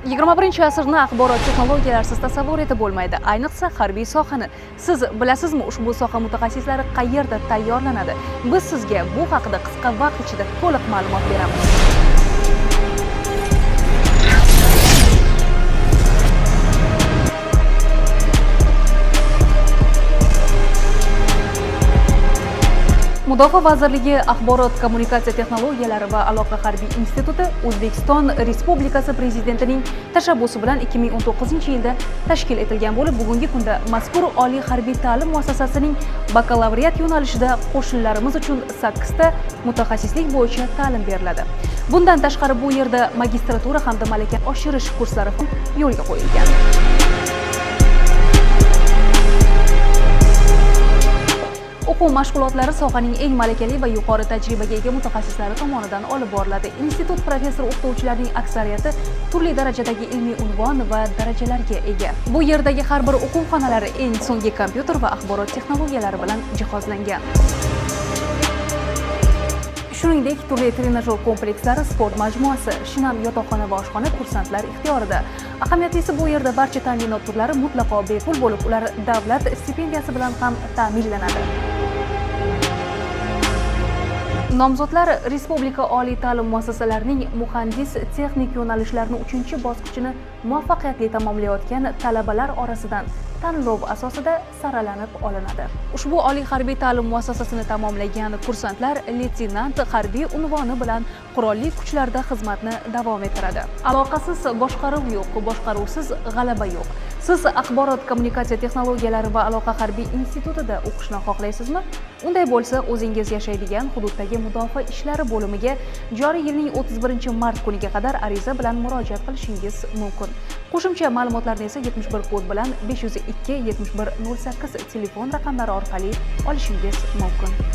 21-asrni axborot texnologiyalarisiz tasavvur etib bo'lmaydi, ayniqsa harbiy sohani. Siz bilasizmi, ushbu soha mutaxassislari qayerda tayyorlanadi? Biz sizga bu haqida qisqa vaqt ichida to'liq ma'lumot beramiz. Mudofaa vazirligi Axborot kommunikatsiya texnologiyalari va aloqa harbiy instituti O'zbekiston Respublikasi prezidentining tashabbusi bilan 2019-yilda tashkil etilgan bo'lib, bugungi kunda mazkur oliy harbiy ta'lim muassasasining bakalavriat yo'nalishida qo'shinlarimiz uchun 8 ta mutaxassislik bo'yicha ta'lim beriladi. Bundan tashqari bu yerda magistratura hamda malaka oshirish kurslari ham yo'lga qo'yilgan. O'quv mashg'ulotlari sohaning eng malakali va yuqori tajribaga ega mutaxassislari tomonidan olib boriladi. Institut professor o'qituvchilarining aksariyati turli darajadagi ilmiy unvon va darajalarga ega. Bu yerdagi har bir o'quv xonalari eng so'nggi kompyuter va axborot texnologiyalari bilan jihozlangan. Shuningdek, turli trenajyor komplekslari, sport majmuasi, shinam yotoqxona va oshxona kursantlar ixtiyorida. Ahamiyatlisi, bu yerda barcha ta'minot turlari mutlaqo bepul bo'lib, ular davlat stipendiyasi bilan ham ta'minlanadi. Nomzodlar respublika oliy ta'lim muassasalarining muhandis texnik yo'nalishlarini 3-bosqichini muvaffaqiyatli tamomlayotgan talabalar orasidan tanlov asosida saralanib olinadi. Ushbu oliy harbiy ta'lim muassasasini tamomlagan kursantlar leytenant harbiy unvoni bilan qurolli kuchlarda xizmatni davom ettiradi. Aloqasiz boshqaruv yo'q, boshqaruvsiz g'alaba yo'q. Siz axborot kommunikatsiya texnologiyalari va aloqa harbiy institutida o'qishni xohlaysizmi? Unday bo'lsa, o'zingiz yashaydigan hududdagi mudofaa ishlari bo'limiga joriy yilning 31-mart kuniga qadar ariza bilan murojaat qilishingiz mumkin. Qo'shimcha ma'lumotlarni esa 71 kod bilan 502 71 08 telefon raqamlari orqali olishingiz mumkin.